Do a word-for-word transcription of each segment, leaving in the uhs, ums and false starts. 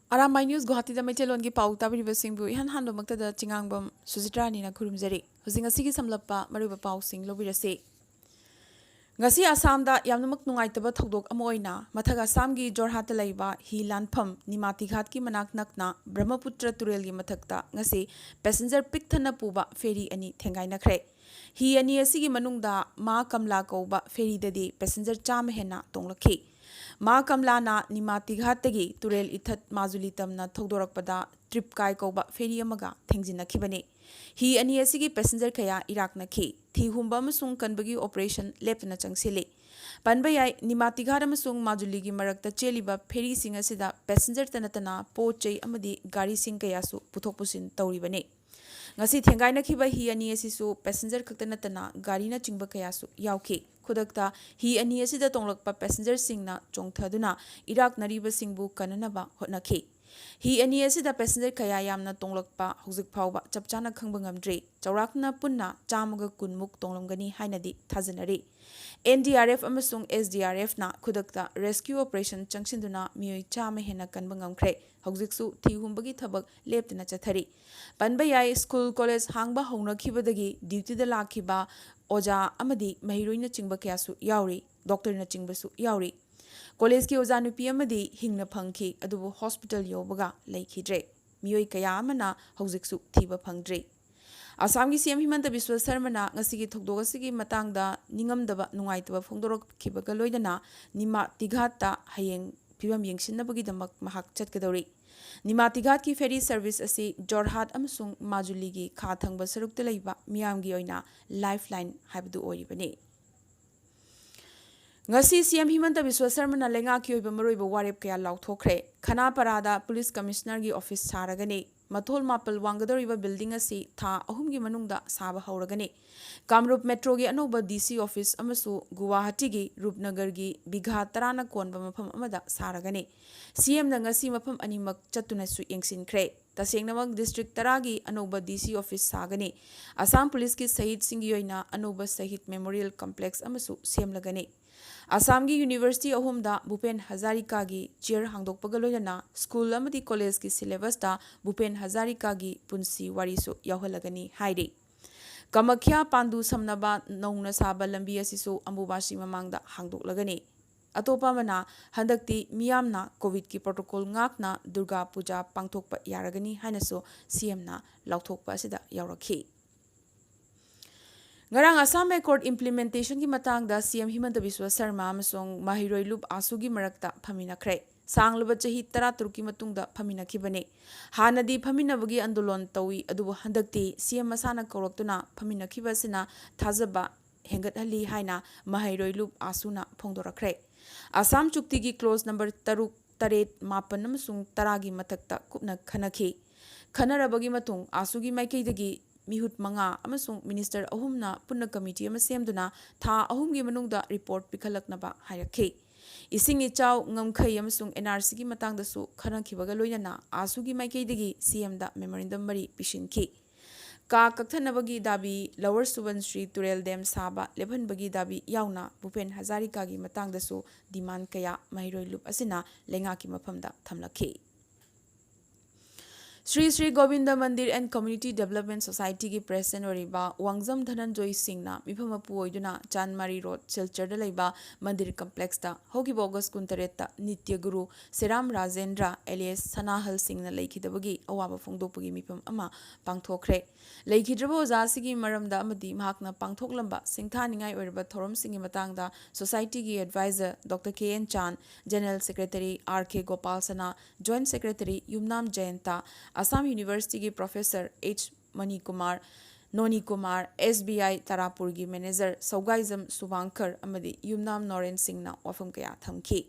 Arambai news ꯒꯨꯋꯥꯍꯥꯇꯤꯗ ꯃꯩꯇꯩꯂꯣꯟꯒꯤ ꯄꯥꯎ ꯇꯥꯕꯤꯔꯤꯕꯁꯤꯡꯕꯨ ꯏꯍꯥꯟ ꯍꯥꯟꯕꯃꯛꯇꯗ ꯆꯤꯉꯥꯡꯕꯝ ꯁꯨꯖꯤꯇ꯭ꯔꯥꯅꯤꯅ ꯈꯨꯔꯨꯝꯖꯔꯤ꯫ ꯍꯧꯖꯤꯛ ꯉꯁꯤꯒꯤ ꯁꯝꯂꯞꯄ ꯃꯔꯨꯑꯣꯏꯕ ꯄꯥꯎꯁꯤꯡ ꯂꯧꯕꯤꯔꯁꯤ꯫ ꯉꯁꯤ ꯑꯁꯥꯝꯗ ꯌꯥꯝꯅꯃꯛ ꯅꯨꯡꯉꯥꯏꯇꯕ ꯊꯧꯗꯣꯛ ꯑꯃ ꯑꯣꯏꯅ ꯃꯊꯛ ꯑꯁꯥꯝꯒꯤ ꯖꯣꯔꯍꯥꯠꯇ ꯂꯩꯕ ꯍꯤ ꯂꯥꯟꯐꯝ ꯅꯤꯃꯥꯇꯤꯘꯥꯠꯀꯤ ꯃꯅꯥꯛ ꯅꯛꯅ ꯕ꯭ꯔꯍꯃꯄꯨꯇ꯭ꯔ ꯇꯨꯔꯦꯜꯒꯤ ꯃꯊꯛꯇ ꯉꯁꯤ ꯄꯦꯁꯦꯟꯖꯔ ꯄꯤꯛ ꯊꯟꯅ ꯄꯨꯕ ꯐꯦꯔꯤ ꯑꯅꯤ ꯊꯦꯡꯒꯥꯏꯅꯈ꯭ꯔꯦ꯫ ꯍꯤ ꯑꯅꯤ ꯑꯁꯤꯒꯤ ꯃꯅꯨꯡꯗ ꯃꯥ ꯀꯝꯂꯥ ꯀꯧꯕ ꯐꯦꯔꯤꯗꯗꯤ ꯄꯦꯁꯦꯟꯖꯔ ꯆꯥꯝꯃ ꯍꯦꯟꯅ ꯇꯣꯡꯂꯛꯈꯤ꯫ ꯃꯥ ꯀꯝꯂꯥꯅ ꯅꯤꯃꯥꯇꯤꯘꯥꯠꯇꯒꯤ ꯇꯨꯔꯦꯜ ꯏꯊꯠ ꯃꯥꯖꯨꯂꯤ ꯇꯝꯅ ꯊꯧꯗꯣꯔꯛꯄꯗ ꯇ꯭ꯔꯤꯞꯀꯥꯏ ꯀꯧꯕ ꯐꯦꯔꯤ ꯑꯃꯒ ꯊꯦꯡꯖꯤꯟꯅꯈꯤꯕꯅꯤ꯫ ꯍꯤ ꯑꯅꯤ ꯑꯁꯤꯒꯤ ꯄꯦꯁꯦꯟꯖꯔ ꯀꯌꯥ ꯏꯔꯥꯛꯅꯈꯤ꯫ ꯊꯤ ꯍꯨꯝꯕ ꯑꯃꯁꯨꯡ ꯀꯟꯕꯒꯤ ꯑꯣꯄꯔꯦꯁꯟ ꯂꯦꯞꯇꯅ ꯆꯪꯁꯤꯜꯂꯤ꯫ ꯄꯟꯕ ꯌꯥꯏ, ꯅꯤꯃꯥꯇꯤꯘꯥꯠ ꯑꯃꯁꯨꯡ ꯃꯥꯖꯨꯂꯤꯒꯤ ꯃꯔꯛꯇ ꯆꯦꯜꯂꯤꯕ ꯐꯦꯔꯤꯁꯤꯡ ꯑꯁꯤꯗ ꯄꯦꯁꯦꯟꯖꯔꯇ ꯅꯠꯇꯅ ꯄꯣꯠ ꯆꯩ ꯑꯃꯗꯤ ꯒꯥꯔꯤꯁꯤꯡ ꯀꯌꯥꯁꯨ ꯄꯨꯊꯣꯛ ꯄꯨꯁꯤꯟ ꯇꯧꯔꯤꯕꯅꯤ꯫ ꯉꯁꯤ ꯊꯦꯡꯒꯥꯏꯅꯈꯤꯕ ꯍꯤ ꯑꯅꯤ ꯑꯁꯤꯁꯨ ꯄꯦꯁꯦꯟꯖꯔ ꯈꯛꯇ ꯅꯠꯇꯅ ꯒꯥꯔꯤꯅꯆꯤꯡꯕ ꯀꯌꯥꯁꯨ ꯌꯥꯎꯈꯤ꯫ ꯈꯨꯗꯛꯇ ꯍꯤ ꯑꯅꯤ ꯑꯁꯤꯗ ꯇꯣꯡꯂꯛꯄ ꯄꯦꯁꯦꯟꯖꯔꯁꯤꯡꯅ ꯆꯣꯡꯊꯗꯨꯅ ꯏꯔꯥꯛꯅꯔꯤꯕꯁꯤꯡꯕꯨ ꯀꯟꯅꯅꯕ ꯍꯣꯠꯅꯈꯤ꯫ ꯍꯤ ꯑꯅꯤ ꯑꯁꯤꯗ ꯄꯦꯁꯦꯟꯖꯔ ꯀꯌꯥ ꯌꯥꯝꯅ ꯇꯣꯡꯂꯛꯄ ꯍꯧꯖꯤꯛ ꯐꯥꯎꯕ ꯆꯞ ꯆꯥꯅ ꯈꯪꯕ ꯉꯝꯗ꯭ꯔꯤ꯫ ꯆꯥꯎꯔꯥꯛꯅ ꯄꯨꯟꯅ ꯆꯥꯝꯃꯒ ꯀꯨꯟꯃꯨꯛ ꯇꯣꯡꯂꯝꯒꯅꯤ ꯍꯥꯏꯅꯗꯤ ꯊꯥꯖꯅꯔꯤ꯫ ꯑꯦꯟ ꯗꯤ ꯑꯥꯔ ꯑꯦꯐ ꯑꯃꯁꯨꯡ ꯑꯦꯁ ꯗꯤ ꯑꯥꯔ ꯑꯦꯐꯅ ꯈꯨꯗꯛꯇ ꯔꯦꯁꯀ꯭ꯌꯨ ꯑꯣꯄꯔꯦꯁꯟ ꯆꯪꯁꯤꯟꯗꯨꯅ ꯃꯤꯑꯣꯏ ꯆꯥꯝꯃ ꯍꯦꯟꯅ ꯀꯟꯕ ꯉꯝꯈ꯭ꯔꯦ꯫ ꯍꯧꯖꯤꯛꯁꯨ ꯊꯤ ꯍꯨꯝꯕꯒꯤ ꯊꯕꯛ ꯂꯦꯞꯇꯅ ꯆꯠꯊꯔꯤ꯫ ꯄꯟꯕ ꯌꯥꯏ, ꯁ꯭ꯀꯨꯜ ꯀꯣꯂꯦꯖ ꯍꯥꯡꯕ ꯍꯧꯅꯈꯤꯕꯗꯒꯤ ꯗ꯭ꯌꯨꯇꯤꯗ ꯂꯥꯛꯈꯤꯕ ꯑꯣꯖꯥ ꯑꯃꯗꯤ ꯃꯍꯩꯔꯣꯏꯅꯆꯤꯡꯕ ꯀꯌꯥꯁꯨ ꯌꯥꯎꯔꯤ, ꯗꯣꯛꯇꯔꯅꯆꯤꯡꯕꯁꯨ ꯌꯥꯎꯔꯤ꯫ ꯀꯣꯂꯦꯖꯀꯤ ꯑꯣꯖꯥ ꯅꯨꯄꯤ ꯑꯃꯗꯤ ꯍꯤꯡꯅ ꯐꯪꯈꯤ, ꯑꯗꯨꯕꯨ ꯍꯣꯁꯄꯤꯇꯥꯜ ꯌꯧꯕꯒ ꯂꯩꯈꯤꯗ꯭ꯔꯦ꯫ ꯃꯤꯑꯣꯏ ꯀꯌꯥ ꯑꯃꯅ ꯍꯧꯖꯤꯛꯁꯨ ꯊꯤꯕ ꯐꯪꯗ꯭ꯔꯤ꯫ ꯑꯁꯥꯝꯒꯤ ꯁꯤ ꯑꯦꯝ ꯍꯤꯃꯟꯇ ꯕꯤꯁ꯭ꯋ ꯁꯔꯃꯅ ꯉꯁꯤꯒꯤ ꯊꯧꯗꯣꯛ ꯑꯁꯤꯒꯤ ꯃꯇꯥꯡꯗ ꯅꯤꯡꯉꯝꯗꯕ ꯅꯨꯡꯉꯥꯏꯇꯕ ꯐꯣꯡꯗꯣꯔꯛꯈꯤꯕꯒ ꯂꯣꯏꯅꯅ ꯅꯤꯃꯥꯇꯤꯘꯥꯠꯇ ꯍꯌꯦꯡ ꯐꯤꯕꯝ ꯌꯦꯡꯁꯤꯟꯅꯕꯒꯤꯗꯃꯛ ꯃꯍꯥꯛ ꯆꯠꯀꯗꯧꯔꯤ꯫ ꯅꯤꯃꯥꯇꯤꯘꯥꯠꯀꯤ ꯐꯦꯔꯤ ꯁꯔꯚꯤꯁ ꯑꯁꯤ ꯖꯣꯔꯍꯥꯠ ꯑꯃꯁꯨꯡ ꯃꯥꯖꯨꯂꯤꯒꯤ ꯈꯥ ꯊꯪꯕ ꯁꯔꯨꯛꯇ ꯂꯩꯕ ꯃꯤꯌꯥꯝꯒꯤ ꯑꯣꯏꯅ ꯂꯥꯏꯐ ꯂꯥꯏꯟ ꯍꯥꯏꯕꯗꯨ ꯑꯣꯏꯔꯤꯕꯅꯤ꯫ ꯉꯁꯤ ꯁꯤ ꯑꯦꯝ ꯍꯤꯃꯟꯇ ꯕꯤꯁ꯭ꯋ ꯁꯔꯃꯅ ꯂꯩꯉꯥꯛꯀꯤ ꯑꯣꯏꯕ ꯃꯔꯨꯑꯣꯏꯕ ꯋꯥꯔꯦꯞ ꯀꯌꯥ ꯂꯥꯎꯊꯣꯛꯈ꯭ꯔꯦ꯫ ꯈꯅꯥꯄꯥꯔꯥꯗ ꯄꯨꯂꯤꯁ ꯀꯃꯤꯁꯅꯔꯒꯤ ꯑꯣꯐꯤꯁ ꯁꯥꯔꯒꯅꯤ꯫ ꯃꯊꯣꯜ ꯃꯥꯄꯜ ꯋꯥꯡꯒꯗꯧꯔꯤꯕ ꯕꯤꯜꯗꯤꯡ ꯑꯁꯤ ꯊꯥ ꯑꯍꯨꯝꯒꯤ ꯃꯅꯨꯡꯗ ꯁꯥꯕ ꯍꯧꯔꯒꯅꯤ꯫ ꯀꯥꯝꯔꯨꯞ ꯃꯦꯇ꯭ꯔꯣꯒꯤ ꯑꯅꯧꯕ ꯗꯤ ꯁꯤ ꯑꯣꯐꯤꯁ ꯑꯃꯁꯨ ꯒꯨꯋꯥꯍꯥꯇꯤꯒꯤ ꯔꯨꯞꯅꯒꯔꯒꯤ ꯕꯤꯘꯥ ꯇꯔꯥꯅ ꯀꯣꯟꯕ ꯃꯐꯝ ꯑꯃꯗ ꯁꯥꯔꯒꯅꯤ꯫ ꯁꯤ ꯑꯦꯝꯅ ꯉꯁꯤ ꯃꯐꯝ ꯑꯅꯤꯃꯛ ꯆꯠꯇꯨꯅꯁꯨ ꯌꯦꯡꯁꯤꯟꯈ꯭ꯔꯦ꯫ ꯇꯁꯦꯡꯅꯃꯛ ꯗꯤꯁꯇ꯭ꯔꯤꯛ ꯇꯔꯥꯒꯤ ꯑꯅꯧꯕ ꯗꯤ ꯁꯤ ꯑꯣꯐꯤꯁ ꯁꯥꯒꯅꯤ꯫ ꯑꯁꯥꯝ ꯄꯨꯂꯤꯁꯀꯤ ꯁꯍꯤꯗꯁꯤꯡꯒꯤ ꯑꯣꯏꯅ ꯑꯅꯧꯕ ꯁꯍꯤꯗ ꯃꯦꯃꯣꯔꯤꯌꯦꯜ ꯀꯝꯄ꯭ꯂꯦꯛꯁ ꯑꯃꯁꯨ ꯁꯦꯝꯂꯒꯅꯤ꯫ ꯑꯁꯥꯝꯒꯤ ꯌꯨꯅꯤꯚꯔꯁꯤꯇꯤ ꯑꯍꯨꯝꯗ ꯚꯨꯄꯦꯟ ꯍꯖꯥꯔꯤꯀꯥꯒꯤ ꯆꯤꯌꯔ ꯍꯥꯡꯗꯣꯛꯄꯒ ꯂꯣꯏꯅꯅ ꯁ꯭ꯀꯨꯜ ꯑꯃꯗꯤ ꯀꯣꯂꯦꯖꯀꯤ ꯁꯤꯂꯦꯕꯁꯇ ꯚꯨꯄꯦꯟ ꯍꯖꯥꯔꯤꯀꯥꯒꯤ ꯄꯨꯟꯁꯤ ꯋꯥꯔꯤꯁꯨ ꯌꯥꯎꯍꯜꯂꯒꯅꯤ ꯍꯥꯏꯔꯤ꯫ ꯀꯃꯈ꯭ꯌꯥ ꯄꯥꯟꯗꯨ ꯁꯝꯅꯕ ꯅꯧꯅ ꯁꯥꯕ ꯂꯝꯕꯤ ꯑꯁꯤꯁꯨ ꯑꯝꯕꯨꯕꯥꯁꯤ ꯃꯃꯥꯡꯗ ꯍꯥꯡꯗꯣꯛꯂꯒꯅꯤ꯫ ꯑꯇꯣꯞꯄ ꯑꯃꯅ, ꯍꯟꯗꯛꯇꯤ ꯃꯤꯌꯥꯝꯅ ꯀꯣꯚꯤꯗꯀꯤ ꯄ꯭ꯔꯣꯇꯣꯀꯣꯜ ꯉꯥꯛꯅ ꯗꯨꯔꯒꯥ ꯄꯨꯖꯥ ꯄꯥꯡꯊꯣꯛꯄ ꯌꯥꯔꯒꯅꯤ ꯍꯥꯏꯅꯁꯨ ꯁꯤꯑꯦꯝꯅ ꯂꯥꯎꯊꯣꯛꯄ ꯑꯁꯤꯗ ꯌꯥꯎꯔꯛꯈꯤ꯫ ꯉꯔꯥꯡ ꯑꯁꯥꯝ ꯑꯦꯀꯣꯔꯗ ꯏꯝꯄ꯭ꯂꯤꯃꯦꯟꯇꯦꯁꯟꯒꯤ ꯃꯇꯥꯡꯗ ꯁꯤꯑꯦꯝ ꯍꯤꯃꯟꯇ ꯕꯤꯁ꯭ꯋ ꯁꯔꯃ ꯑꯃꯁꯨꯡ ꯃꯍꯩꯔꯣꯏ ꯂꯨꯞ ꯑꯥꯁꯨꯒꯤ ꯃꯔꯛꯇ ꯐꯝꯃꯤꯟꯅꯈ꯭ꯔꯦ꯫ ꯁꯥꯡꯂꯕ ꯆꯍꯤ ꯇꯔꯥꯇꯔꯨꯛꯀꯤ ꯃꯇꯨꯡꯗ ꯐꯝꯃꯤꯟꯅꯈꯤꯕꯅꯤ꯫ ꯍꯥꯟꯅꯗꯤ ꯐꯝꯃꯤꯟꯅꯕꯒꯤ ꯑꯟꯗꯣꯂꯟ ꯇꯧꯏ, ꯑꯗꯨꯕꯨ ꯍꯟꯗꯛꯇꯤ ꯁꯤꯑꯦꯝ ꯃꯁꯥꯅ ꯀꯧꯔꯛꯇꯨꯅ ꯐꯝꯃꯤꯟꯅꯈꯤꯕ ꯑꯁꯤꯅ ꯊꯥꯖꯕ ꯍꯦꯟꯒꯠꯍꯜꯂꯤ ꯍꯥꯏꯅ ꯃꯍꯩꯔꯣꯏ ꯂꯨꯞ ꯑꯥꯁꯨꯅ ꯐꯣꯡꯗꯣꯔꯛꯈ꯭ꯔꯦ꯫ ꯑꯁꯥꯝ ꯆꯨꯛꯇꯤꯒꯤ ꯀ꯭ꯂꯣꯖ ꯅꯝꯕꯔ ꯇꯔꯨꯛ, ꯇꯔꯦꯠ, ꯃꯥꯄꯟ ꯑꯃꯁꯨꯡ ꯇꯔꯥꯒꯤ ꯃꯊꯛꯇ ꯀꯨꯞꯅ ꯈꯟꯅꯈꯤ꯫ ꯈꯟꯅꯔꯕꯒꯤ ꯃꯇꯨꯡ ꯑꯥꯁꯨꯒꯤ ꯃꯥꯏꯀꯩꯗꯒꯤ ꯃꯤꯍꯨꯠ ꯃꯉꯥ ꯑꯃꯁꯨꯡ ꯃꯤꯅꯤꯁꯇꯔ ꯑꯍꯨꯝꯅ ꯄꯨꯟꯅ ꯀꯃꯤꯇꯤ ꯑꯃ ꯁꯦꯝꯗꯨꯅ ꯊꯥ ꯑꯍꯨꯝꯒꯤ ꯃꯅꯨꯡꯗ ꯔꯤꯄꯣꯔꯠ ꯄꯤꯈꯠꯂꯛꯅꯕ ꯍꯥꯏꯔꯛꯈꯤ꯫ ꯏꯁꯤꯡ ꯏꯆꯥꯎ, ꯉꯝꯈꯩ ꯑꯃꯁꯨꯡ ꯑꯦꯟ ꯑꯥꯔ ꯁꯤꯒꯤ ꯃꯇꯥꯡꯗꯁꯨ ꯈꯟꯅꯈꯤꯕꯒ ꯂꯣꯏꯅꯅ ꯑꯥꯁꯨꯒꯤ ꯃꯥꯏꯀꯩꯗꯒꯤ ꯁꯤꯑꯦꯝꯗ ꯃꯦꯃꯣꯔꯦꯟꯗꯝ ꯃꯔꯤ ꯄꯤꯁꯤꯟꯈꯤ꯫ ꯀꯥ ꯀꯛꯊꯠꯅꯕꯒꯤ ꯗꯥꯕꯤ, ꯂꯋꯔ ꯁꯨꯕꯟꯁ꯭ꯔꯤ ꯇꯨꯔꯦꯜ ꯗꯦꯝ ꯁꯥꯕ ꯂꯦꯞꯍꯟꯕꯒꯤ ꯗꯥꯕꯤ ꯌꯥꯎꯅ ꯚꯨꯄꯦꯟ ꯍꯖꯥꯔꯤꯀꯥꯒꯤ ꯃꯇꯥꯡꯗꯁꯨ ꯗꯤꯃꯥꯟ ꯀꯌꯥ ꯃꯍꯩꯔꯣꯏ ꯂꯨꯞ ꯑꯁꯤꯅ ꯂꯩꯉꯥꯛꯀꯤ ꯃꯐꯝꯗ ꯊꯝꯂꯛꯈꯤ꯫ ꯁ꯭ꯔꯤ ꯁ꯭ꯔꯤ ꯒꯣꯕꯤꯟꯗ ꯃꯟꯗꯤꯔ ꯑꯦꯟ ꯀꯝꯃ꯭ꯌꯨꯅꯤꯇꯤ ꯗꯦꯕꯂꯞꯃꯦꯟ ꯁꯣꯁꯥꯏꯇꯤꯒꯤ ꯄ꯭ꯔꯦꯁꯤꯗꯦꯟꯠ ꯑꯣꯏꯔꯤꯕ ꯋꯥꯡꯖꯝ ꯙꯅꯟꯖꯣꯏ ꯁꯤꯡꯅ ꯃꯤꯐꯝ ꯃꯄꯨ ꯑꯣꯏꯗꯨꯅ ꯆꯥꯟꯃꯥꯔꯤ ꯔꯣꯗ, ꯁꯤꯜꯆꯔꯗ ꯂꯩꯕ ꯃꯟꯗꯤꯔ ꯀꯝꯄ꯭ꯂꯦꯛꯁꯇ ꯍꯧꯈꯤꯕ ꯑꯣꯒꯁ ꯀꯨꯟꯇꯔꯦꯠꯇ ꯅꯤꯇ꯭ꯌ ꯒꯨꯔꯨ ꯁꯦꯔꯥꯝ ꯔꯥꯖꯦꯟꯗ꯭ꯔ ꯑꯦꯂꯤꯌꯥꯁ ꯁꯅꯥꯍꯜ ꯁꯤꯡꯅ ꯂꯩꯈꯤꯗꯕꯒꯤ ꯑꯋꯥꯕ ꯐꯣꯡꯗꯣꯛꯄꯒꯤ ꯃꯤꯐꯝ ꯑꯃ ꯄꯥꯡꯊꯣꯛꯈ꯭ꯔꯦ꯫ ꯂꯩꯈꯤꯗ꯭ꯔꯕ ꯑꯣꯖꯥ ꯑꯁꯤꯒꯤ ꯃꯔꯝꯗ ꯑꯃꯗꯤ ꯃꯍꯥꯛꯅ ꯄꯥꯡꯊꯣꯛꯂꯝꯕ ꯁꯤꯡꯊꯥꯅꯤꯡꯉꯥꯏ ꯑꯣꯏꯔꯕ ꯊꯧꯔꯝꯁꯤꯡꯒꯤ ꯃꯇꯥꯡꯗ ꯁꯣꯁꯥꯏꯇꯤꯒꯤ advisor doctor K N Chan, general secretary R K Gopal Sana, joint secretary Yumnam Jayanta, Assam ꯌꯨꯅꯤꯚꯔꯁꯤꯇꯤꯒꯤ professor H Manikumar, Nonikumar, S B I ꯇꯥꯔꯥꯄꯨꯔꯒꯤ ꯃꯦꯅꯦꯖꯔ ꯁꯧꯒꯥꯏꯖꯝ ꯁꯨꯚꯥꯡꯀꯔ ꯑꯃꯗꯤ ꯌꯨꯝꯅꯥꯝ ꯅꯣꯔꯦꯟ ꯁꯤꯡꯅ ꯋꯥꯐꯝ ꯀꯌꯥ ꯊꯝꯈꯤ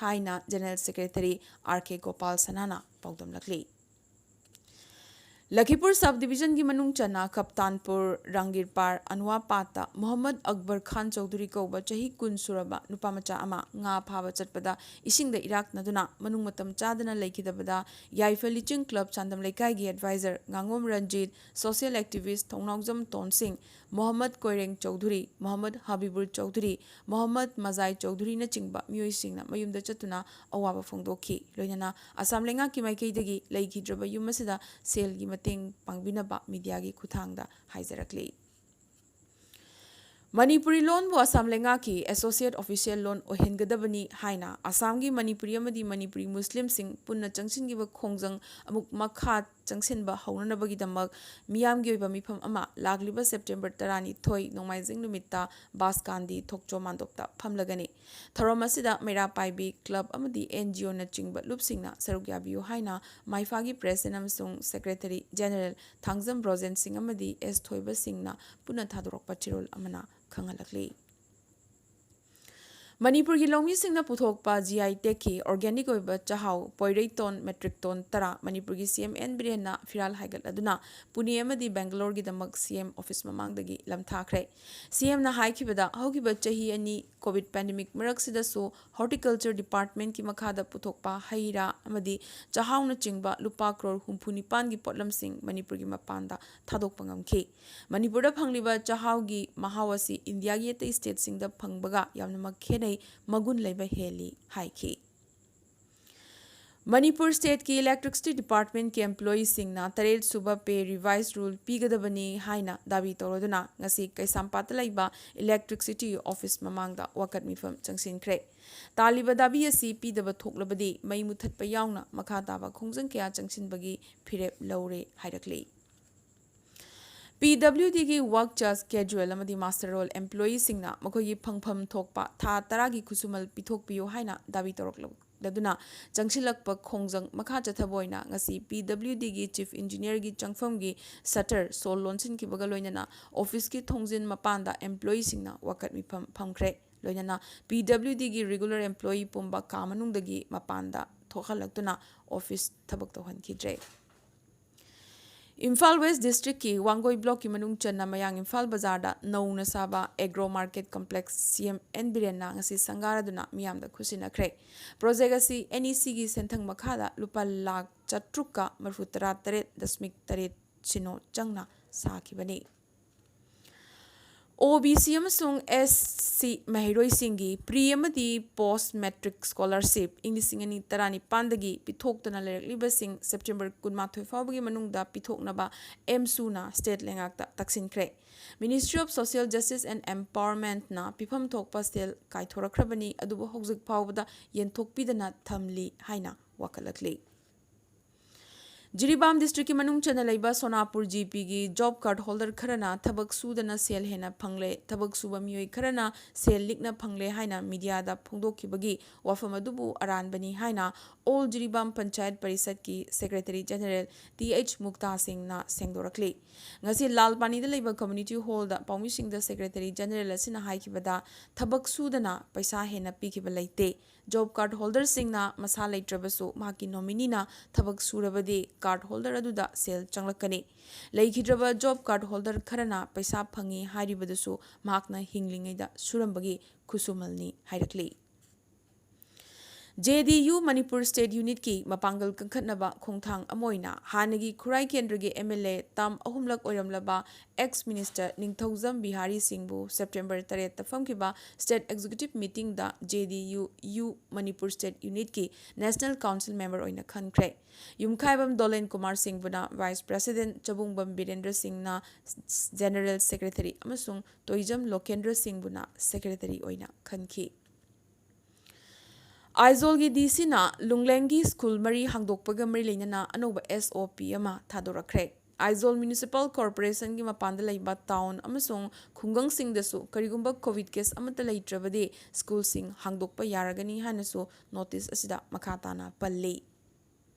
ꯍꯥꯏꯅ general secretary R K Gopal ꯁꯅꯥꯅ ꯄꯥꯎꯗꯝꯂꯛꯂꯤ꯫ ꯂꯈꯤꯄꯨꯔ ꯁꯕ ꯗꯤꯕꯤꯖꯟꯒꯤ ꯃꯅꯨꯡ ꯆꯟꯅ ꯀꯞꯇꯥꯟꯄꯨꯔ, ꯔꯥꯡꯒꯤꯔꯄꯥꯔ, ꯑꯟꯋꯥꯄꯥꯠꯇ ꯃꯣꯍꯝꯃꯗ ꯑꯛꯕꯔ ꯈꯥꯟ ꯆꯧꯙꯨꯔꯤ ꯀꯧꯕ ꯆꯍꯤ ꯀꯨꯟ ꯁꯨꯔꯕ ꯅꯨꯄꯥ ꯃꯆꯥ ꯑꯃ ꯉꯥ ꯐꯥꯕ ꯆꯠꯄꯗ ꯏꯁꯤꯡꯗ ꯏꯔꯥꯛꯅꯗꯨꯅ ꯃꯅꯨꯡ ꯃꯇꯝ ꯆꯥꯗꯅ ꯂꯩꯈꯤꯗꯕꯗ ꯌꯥꯏꯐ ꯂꯤꯆꯤꯡ ꯀ꯭ꯂꯕ ꯆꯥꯟꯗꯝ ꯂꯩꯀꯥꯏꯒꯤ ꯑꯦꯗꯚꯥꯏꯖꯔ ꯉꯥꯉꯣꯝ ꯔꯟꯖꯤꯠ, ꯁꯣꯁꯤꯌꯦꯜ ꯑꯦꯛꯇꯤꯚꯤꯁ ꯊꯧꯅꯥꯎꯖꯝ ꯇꯣꯟꯁꯤꯡ, ꯃꯣꯍꯝꯃꯗ ꯀꯣꯏꯔꯦꯡ ꯆꯧꯙꯨꯔꯤ, ꯃꯣꯍꯝꯃꯗ ꯍꯕꯤꯕꯨꯔ ꯆꯧꯙꯨꯔꯤ, ꯃꯣꯍꯝꯃꯗ ꯃꯖꯥꯏ ꯆꯧꯙꯨꯔꯤꯅꯆꯤꯡꯕ ꯃꯤꯑꯣꯏꯁꯤꯡꯅ ꯃꯌꯨꯝꯗ ꯆꯠꯇꯨꯅ ꯑꯋꯥꯕ ꯐꯣꯡꯗꯣꯛꯈꯤ꯫ ꯂꯣꯏꯅꯅ ꯑꯁꯥꯝ ꯂꯩꯉꯥꯛꯀꯤ ꯃꯥꯏꯀꯩꯗꯒꯤ ꯂꯩꯈꯤꯗ꯭ꯔꯕ ꯌꯨꯝ ꯑꯁꯤꯗ ꯁꯦꯜꯒꯤ ꯃꯇꯦꯡ ꯄꯥꯡꯕꯤꯅꯕ ꯃꯤꯗꯤꯌꯥꯒꯤ ꯈꯨꯠꯊꯥꯡꯗ ꯍꯥꯏꯖꯔꯛꯂꯤ꯫ ꯃꯅꯤꯄꯨꯔꯤ ꯂꯣꯟꯕꯨ ꯑꯁꯥꯝ ꯂꯩꯉꯥꯛꯀꯤ ꯑꯦꯁꯣꯁꯤꯌꯦꯠ ꯑꯣꯐꯤꯁꯤꯌꯦꯜ ꯂꯣꯟ ꯑꯣꯏꯍꯟꯒꯗꯕꯅꯤ ꯍꯥꯏꯅ ꯑꯁꯥꯝꯒꯤ ꯃꯅꯤꯄꯨꯔꯤ ꯑꯃꯗꯤ ꯃꯅꯤꯄꯨꯔꯤ ꯃꯨꯁꯂꯤꯝꯁꯤꯡ ꯄꯨꯟꯅ ꯆꯪꯁꯤꯟꯈꯤꯕ ꯈꯣꯡꯖꯪ ꯑꯃꯨꯛ ꯃꯈꯥ ꯆꯪꯁꯤꯟꯕ ꯍꯧꯅꯅꯕꯒꯤꯗꯃꯛ ꯃꯤꯌꯥꯝꯒꯤ ꯑꯣꯏꯕ ꯃꯤꯐꯝ ꯑꯃ ꯂꯥꯛꯂꯤꯕ ꯁꯦꯞꯇꯦꯝꯕꯔ ꯇꯔꯥꯅꯤꯊꯣꯏ ꯅꯣꯡꯃꯥꯏꯖꯤꯡ ꯅꯨꯃꯤꯠꯇ ꯕꯥꯁꯀꯥꯟꯗꯤ ꯊꯣꯛꯆꯣꯝ ꯃꯥꯟꯗꯣꯞꯇ ꯐꯝꯂꯒꯅꯤ꯫ ꯊꯧꯔꯝ ꯑꯁꯤꯗ ꯃꯩꯔꯥ ꯄꯥꯏꯕꯤ ꯀ꯭ꯂꯕ ꯑꯃꯗꯤ ꯑꯦꯟ ꯖꯤ ꯑꯣꯅꯆꯤꯡꯕ ꯂꯨꯞꯁꯤꯡꯅ ꯁꯔꯨꯛ ꯌꯥꯕꯤꯌꯨ ꯍꯥꯏꯅ ꯃꯥꯏꯐꯥꯒꯤ ꯄ꯭ꯔꯦꯁꯤꯗꯦꯟ ꯑꯃꯁꯨꯡ ꯁꯦꯀ꯭ꯔꯦꯇꯔꯤ ꯖꯦꯅꯔꯦꯜ ꯊꯥꯡꯖꯝ ꯕ꯭ꯔꯣꯖꯦꯟ ꯁꯤꯡ ꯑꯃꯗꯤ ꯑꯦꯁ ꯊꯣꯏꯕ ꯁꯤꯡꯅ ꯄꯨꯟꯅ ꯊꯥꯗꯣꯔꯛꯄ ꯆꯦꯔꯣꯜ ꯑꯃꯅ ꯈꯪꯍꯜꯂꯛꯂꯤ꯫ ꯃꯅꯤꯄꯨꯔꯒꯤ ꯂꯧꯃꯤꯁꯤꯡꯅ ꯄꯨꯊꯣꯛꯄ ꯖꯤ ꯑꯥꯏ ꯇꯦꯛꯀꯤ ꯑꯣꯔꯒꯥꯅꯤꯛ ꯑꯣꯏꯕ ꯆꯥꯛꯍꯥꯎ ꯄꯣꯏꯔꯩ ꯇꯣꯟ ꯃꯦꯇ꯭ꯔꯤꯛ ꯇꯣꯟ ꯇꯔꯥ ꯃꯅꯤꯄꯨꯔꯒꯤ ꯁꯤ ꯑꯦꯝ ꯑꯦꯟ ꯕꯤꯔꯦꯟꯅ ꯐꯤꯔꯥꯜ ꯍꯥꯏꯒꯠꯂꯗꯨꯅ ꯄꯨꯅꯦ ꯑꯃꯗꯤ ꯕꯦꯡꯒꯂꯣꯔꯒꯤꯗꯃꯛ ꯁꯤ ꯑꯦꯝ ꯑꯣꯐꯤꯁ ꯃꯃꯥꯡꯗꯒꯤ ꯂꯝꯊꯥꯈ꯭ꯔꯦ꯫ ꯁꯤ ꯑꯦꯝꯅ ꯍꯥꯏꯈꯤꯕꯗ, ꯍꯧꯈꯤꯕ ꯆꯍꯤ ꯑꯅꯤ ꯀꯣꯚꯤꯗ ꯄꯦꯟꯗꯦꯃꯤꯛ ꯃꯔꯛꯁꯤꯗꯁꯨ ꯍꯣꯔꯇꯤꯀꯜꯆꯔ ꯗꯤꯄꯥꯔꯠꯃꯦꯟꯠꯀꯤ ꯃꯈꯥꯗ ꯄꯨꯊꯣꯛꯄ ꯍꯩ ꯔꯥ ꯑꯃꯗꯤ ꯆꯥꯛꯍꯥꯎꯅꯆꯤꯡꯕ ꯂꯨꯄꯥ ꯀ꯭ꯔꯣꯔ ꯍꯨꯝꯐꯨ ꯅꯤꯄꯥꯟꯒꯤ ꯄꯣꯠꯂꯝꯁꯤꯡ ꯃꯅꯤꯄꯨꯔꯒꯤ ꯃꯄꯥꯟꯗ ꯊꯥꯗꯣꯛꯄ ꯉꯝꯈꯤ꯫ ꯃꯅꯤꯄꯨꯔꯗ ꯐꯪꯂꯤꯕ ꯆꯥꯛꯍꯥꯎꯒꯤ ꯃꯍꯥꯎ ꯑꯁꯤ ꯏꯟꯗꯤꯌꯥꯒꯤ ꯑꯇꯩ ꯁ꯭ꯇꯦꯠꯁꯤꯡꯗ ꯐꯪꯕꯒ ꯌꯥꯝꯅꯃꯛ ꯈꯦꯠꯅꯩ, ꯃꯒꯨꯟ ꯂꯩꯕ ꯍꯦꯜꯂꯤ ꯍꯥꯏꯈꯤ꯫ ꯃꯅꯤꯄꯨꯔ ꯁ꯭ꯇꯦꯠꯀꯤ ꯏꯂꯦꯛꯇ꯭ꯔꯤꯁꯤꯇꯤ ꯗꯤꯄꯥꯔꯠꯃꯦꯟꯠꯀꯤ ꯑꯦꯝꯄ꯭ꯂꯣꯌꯤꯁꯤꯡꯅ ꯇꯔꯦꯠ ꯁꯨꯕ ꯄꯦ ꯔꯤꯚꯥꯏꯁ ꯔꯨꯜ ꯄꯤꯒꯗꯕꯅꯤ ꯍꯥꯏꯅ ꯗꯥꯕꯤ ꯇꯧꯔꯗꯨꯅ ꯉꯁꯤ ꯀꯩꯁꯥꯝꯄꯥꯠꯇ ꯂꯩꯕ ꯏꯂꯦꯛꯇ꯭ꯔꯤꯁꯤꯇꯤ ꯑꯣꯐꯤꯁ ꯃꯃꯥꯡꯗ ꯋꯥꯀꯠ ꯃꯤꯐꯝ ꯆꯪꯁꯤꯟꯈ꯭ꯔꯦ꯫ ꯇꯥꯜꯂꯤꯕ ꯗꯥꯕꯤ ꯑꯁꯤ ꯄꯤꯗꯕ ꯊꯣꯛꯂꯕꯗꯤ ꯃꯩ ꯃꯨꯊꯠꯄ ꯌꯥꯎꯅ ꯃꯈꯥ ꯇꯥꯕ ꯈꯣꯡꯖꯪ ꯀꯌꯥ ꯆꯪꯁꯤꯟꯕꯒꯤ ꯐꯤꯔꯦꯞ ꯂꯧꯔꯦ ꯍꯥꯏꯔꯛꯂꯤ꯫ ꯄꯤ ꯗꯕ꯭ꯂꯤꯎ ꯗꯤꯒꯤ ꯋꯥꯔꯛ ꯆꯥꯔꯖ, ꯀꯦꯖꯨꯑꯦꯜ ꯑꯃꯗꯤ ꯃꯥꯁꯇꯔ ꯔꯣꯜ ꯑꯦꯝꯄ꯭ꯂꯣꯌꯤꯁꯤꯡꯅ ꯃꯈꯣꯏꯒꯤ ꯐꯪꯐꯝ ꯊꯣꯛꯄ ꯊꯥ ꯇꯔꯥꯒꯤ ꯈꯨꯠꯁꯨꯃꯜ ꯄꯤꯊꯣꯛꯄꯤꯌꯨ ꯍꯥꯏꯅ ꯗꯥꯕꯤ ꯇꯧꯔꯛꯂꯗꯨꯅ ꯆꯪꯁꯤꯜꯂꯛꯄ ꯈꯣꯡꯖꯪ ꯃꯈꯥ ꯆꯠꯊꯕ ꯑꯣꯏꯅ ꯉꯁꯤ ꯄꯤ ꯗꯕ꯭ꯂꯤꯎ ꯗꯤꯒꯤ ꯆꯤꯐ ꯏꯟꯖꯤꯅꯤꯌꯔꯒꯤ ꯆꯪꯐꯝꯒꯤ ꯁꯇꯔ ꯁꯣ ꯂꯣꯟꯁꯤꯟꯈꯤꯕꯒ ꯂꯣꯏꯅꯅ ꯑꯣꯐꯤꯁꯀꯤ ꯊꯣꯡꯖꯤꯟ ꯃꯄꯥꯟꯗ ꯑꯦꯝꯄ꯭ꯂꯣꯌꯤꯁꯤꯡꯅ ꯋꯥꯀꯠ ꯃꯤꯐꯝ ꯐꯝꯈ꯭ꯔꯦ꯫ ꯂꯣꯏꯅꯅ ꯄꯤ ꯗꯕ꯭ꯂꯤꯎ ꯗꯤꯒꯤ ꯔꯤꯒꯨꯂꯔ ꯑꯦꯝꯄ꯭ꯂꯣꯌꯤ ꯄꯨꯝꯕ ꯀꯥ ꯃꯅꯨꯡꯗꯒꯤ ꯃꯄꯥꯟꯗ ꯊꯣꯛꯍꯜꯂꯛꯇꯨꯅ ꯑꯣꯐꯤꯁ ꯊꯕꯛ ꯇꯧꯍꯟꯈꯤꯗ꯭ꯔꯦ꯫ ꯏꯝꯐꯥꯜ ꯋꯦꯁ ꯗꯤꯁꯇ꯭ꯔꯤꯛꯀꯤ ꯋꯥꯡꯒꯣꯏ ꯕ꯭ꯂꯣꯛꯀꯤ ꯃꯅꯨꯡ ꯆꯟꯅ ꯃꯌꯥꯡ ꯏꯝꯐꯥꯜ ꯕꯖꯥꯔꯗ ꯅꯧꯅ ꯁꯥꯕ ꯑꯦꯒ꯭ꯔꯣ ꯃꯥꯔꯀꯦꯠ ꯀꯝꯄ꯭ꯂꯦꯛꯁ ꯁꯤ ꯑꯦꯝ ꯑꯦꯟ ꯕꯤꯔꯦꯟꯅ ꯉꯁꯤ ꯁꯪꯒꯥꯔꯗꯨꯅ ꯃꯤꯌꯥꯝꯗ ꯈꯨꯠꯁꯤꯟꯅꯈ꯭ꯔꯦ꯫ ꯄ꯭ꯔꯣꯖꯦꯛ ꯑꯁꯤ ꯑꯦꯟ ꯏ ꯁꯤꯒꯤ ꯁꯦꯟꯊꯪ ꯃꯈꯥꯗ ꯂꯨꯄꯥ ꯂꯥꯈ ꯆꯥꯇ꯭ꯔꯨꯛꯀ ꯃꯔꯤꯐꯨ ꯇꯔꯥ ꯇꯔꯦꯠ ꯗꯁꯃꯤꯛ ꯇꯔꯦꯠ ꯁꯤꯅꯣ ꯆꯪꯅ ꯁꯥꯈꯤꯕꯅꯤ꯫ ꯑꯣ ꯕꯤ ꯁꯤ ꯑꯃꯁꯨꯡ ꯑꯦꯁ ꯁꯤ ꯃꯍꯩꯔꯣꯏꯁꯤꯡꯒꯤ ꯄ꯭ꯔꯤ ꯑꯃꯗꯤ ꯄꯣꯁ ꯃꯦꯇ꯭ꯔꯤꯛ ꯁ꯭ꯀꯣꯂꯔꯁꯤꯞ ꯏꯪ ꯂꯤꯁꯤꯡ ꯑꯅꯤ ꯇꯔꯥꯅꯤꯄꯥꯟꯗꯒꯤ ꯄꯤꯊꯣꯛꯇꯅ ꯂꯩꯔꯛꯂꯤꯕꯁꯤꯡ ꯁꯦꯞꯇꯦꯝꯕꯔ ꯀꯨꯟꯃꯥꯊꯣꯏ ꯐꯥꯎꯕꯒꯤ ꯃꯅꯨꯡꯗ ꯄꯤꯊꯣꯛꯅꯕ ꯑꯦꯝꯁꯨꯅ ꯁ꯭ꯇꯦꯠ ꯂꯩꯉꯥꯛꯇ ꯇꯛꯁꯤꯟꯈ꯭ꯔꯦ꯫ Ministry of Social Justice and Empowermentꯅ ꯄꯤꯐꯝ ꯊꯣꯛꯄ ꯁꯦꯜ ꯀꯥꯏꯊꯣꯔꯛꯈ꯭ꯔꯕꯅꯤ, ꯑꯗꯨꯕꯨ ꯍꯧꯖꯤꯛ ꯐꯥꯎꯕꯗ ꯌꯦꯟꯊꯣꯛꯄꯤꯗꯅ ꯊꯝꯂꯤ ꯍꯥꯏꯅ ꯋꯥꯀꯠꯂꯛꯂꯤ꯫ ꯖꯤꯔꯤꯕꯥꯝ ꯗꯤꯁꯇ꯭ꯔꯤꯛꯀꯤ ꯃꯅꯨꯡ ꯆꯟꯅ ꯂꯩꯕ ꯁꯣꯅꯥꯄꯨꯔ ꯖꯤ ꯄꯤꯒꯤ ꯖꯣꯕ ꯀꯥꯔꯗ ꯍꯣꯜꯗꯔ ꯈꯔꯅ ꯊꯕꯛ ꯁꯨꯗꯅ ꯁꯦꯜ ꯍꯦꯟꯅ ꯐꯪꯂꯦ, ꯊꯕꯛ ꯁꯨꯕ ꯃꯤꯑꯣꯏ ꯈꯔꯅ ꯁꯦꯜ ꯂꯤꯛꯅ ꯐꯪꯂꯦ ꯍꯥꯏꯅ ꯃꯤꯗꯤꯌꯥꯗ ꯐꯣꯡꯗꯣꯛꯈꯤꯕꯒꯤ ꯋꯥꯐꯝ ꯑꯗꯨꯕꯨ ꯑꯔꯥꯟꯕꯅꯤ ꯍꯥꯏꯅ ꯑꯣꯜ ꯖꯤꯔꯤꯕꯥꯝ ꯄꯟꯆꯥꯌꯠ ꯄꯔꯤꯁꯠꯀꯤ secretary general T H Mukta ꯁꯤꯡꯅ ꯁꯦꯡꯗꯣꯔꯛꯂꯤ꯫ ꯉꯁꯤ ꯂꯥꯜ ꯄꯥꯅꯤꯗ ꯂꯩꯕ ꯀꯝꯃ꯭ꯌꯨꯅꯤꯇꯤ ꯍꯣꯜꯗ ꯄꯥꯎꯃꯤꯁꯤꯡꯗ ꯁꯦꯀ꯭ꯔꯦꯇꯔꯤ ꯖꯦꯅꯔꯦꯜ ꯑꯁꯤꯅ ꯍꯥꯏꯈꯤꯕꯗ, ꯊꯕꯛ ꯁꯨꯗꯅ ꯄꯩꯁꯥ ꯍꯦꯟꯅ ꯄꯤꯈꯤꯕ ꯂꯩꯇꯦ꯫ ꯖꯣꯕ ꯀꯥꯔꯗ ꯍꯣꯜꯗꯔꯁꯤꯡꯅ ꯃꯁꯥ ꯂꯩꯇ꯭ꯔꯕꯁꯨ ꯃꯍꯥꯛꯀꯤ ꯅꯣꯃꯤꯅꯤꯅ ꯊꯕꯛ ꯁꯨꯔꯕꯗꯤ ꯀꯥꯔꯗ ꯍꯣꯜꯗꯔ ꯑꯗꯨꯗ ꯁꯦꯜ ꯆꯪꯂꯛꯀꯅꯤ꯫ ꯂꯩꯈꯤꯗ꯭ꯔꯕ ꯖꯣꯕ ꯀꯥꯔꯗ ꯍꯣꯜꯗꯔ ꯈꯔꯅ ꯄꯩꯁꯥ ꯐꯪꯏ ꯍꯥꯏꯔꯤꯕꯗꯨꯁꯨ ꯃꯍꯥꯛꯅ ꯍꯤꯡꯂꯤꯉꯩꯗ ꯁꯨꯔꯝꯕꯒꯤ ꯈꯨꯠꯁꯨꯃꯜꯅꯤ ꯍꯥꯏꯔꯛꯂꯤ꯫ J D U Manipur state ꯌꯨꯅꯤꯠꯀꯤ ꯃꯄꯥꯡꯒꯜ ꯀꯟꯈꯠꯅꯕ ꯈꯣꯡꯊꯥꯡ ꯑꯃ ꯑꯣꯏꯅ ꯍꯥꯟꯅꯒꯤ ꯈꯨꯔꯥꯏ ꯀꯦꯟꯗ꯭ꯔꯒꯤ ꯑꯦꯝ ꯑꯦꯜ ꯑꯦ ꯇꯥꯝ ꯑꯍꯨꯝꯂꯛ ꯑꯣꯏꯔꯝꯂꯕ ꯑꯦꯛꯁ ꯃꯤꯅꯤꯁꯇꯔ ꯅꯤꯡꯊꯧꯖꯝ ꯕꯤꯍꯥꯔꯤ ꯁꯤꯡꯕꯨ ꯁꯦꯞꯇꯦꯝꯕꯔ ꯇꯔꯦꯠꯇ ꯐꯝꯈꯤꯕ ꯁ꯭ꯇꯦꯠ ꯑꯦꯛꯖꯤꯀ꯭ꯌꯨꯇꯤꯚ ꯃꯤꯇꯤꯡꯗ J D U U Manipur state ꯌꯨꯅꯤꯠꯀꯤ ꯅꯦꯁꯅꯦꯜ ꯀꯥꯎꯟꯁꯤꯜ ꯃꯦꯝꯕꯔ ꯑꯣꯏꯅ ꯈꯟꯈ꯭ꯔꯦ꯫ ꯌꯨꯝꯈꯥꯏꯕꯝ ꯗꯣꯂꯦꯟ ꯀꯨꯃꯥꯔ ꯁꯤꯡꯕꯨꯅ ꯚꯥꯏꯁ ꯄ꯭ꯔꯦꯁꯤꯗꯦꯟꯠ, ꯆꯕꯨꯡꯕꯝ ꯕꯤꯔꯦꯟꯗ꯭ꯔ ꯁꯤꯡꯅ ꯖꯦꯅꯔꯦꯜ ꯁꯦꯀ꯭ꯔꯦꯇꯔꯤ ꯑꯃꯁꯨꯡ ꯇꯣꯏꯖꯝ ꯂꯣꯀꯦꯟꯗ꯭ꯔ ꯁꯤꯡꯕꯨꯅ ꯁꯦꯀ꯭ꯔꯦꯇꯔꯤ ꯑꯣꯏꯅ ꯈꯟꯈꯤ꯫ ꯑꯥꯏꯖꯣꯜꯒꯤ ꯗꯤ ꯁꯤꯅ ꯂꯨꯡꯂꯦꯡꯒꯤ ꯁ꯭ꯀꯨꯜ ꯃꯔꯤ ꯍꯥꯡꯗꯣꯛꯄꯒ ꯃꯔꯤ ꯂꯩꯅꯅ ꯑꯅꯧꯕ ꯑꯦꯁ ꯑꯣ ꯄꯤ ꯑꯃ ꯊꯥꯗꯣꯔꯛꯈ꯭ꯔꯦ꯫ ꯑꯥꯏꯖꯣꯜ ꯃ꯭ꯌꯨꯅꯤꯁꯤꯄꯥꯜ ꯀꯣꯔꯄꯣꯔꯦꯁꯟꯒꯤ ꯃꯄꯥꯟꯗ ꯂꯩꯕ ꯇꯥꯎꯟ ꯑꯃꯁꯨꯡ ꯈꯨꯡꯒꯪꯁꯤꯡꯗꯁꯨ ꯀꯔꯤꯒꯨꯝꯕ ꯀꯣꯚꯤꯗ ꯀꯦꯁ ꯑꯃꯠꯇ ꯂꯩꯇ꯭ꯔꯕꯗꯤ ꯁ꯭ꯀꯨꯜꯁꯤꯡ ꯍꯥꯡꯗꯣꯛꯄ ꯌꯥꯔꯒꯅꯤ ꯍꯥꯏꯅꯁꯨ ꯅꯣꯇꯤꯁ ꯑꯁꯤꯗ ꯃꯈꯥ ꯇꯥꯅ ꯄꯜꯂꯤ꯫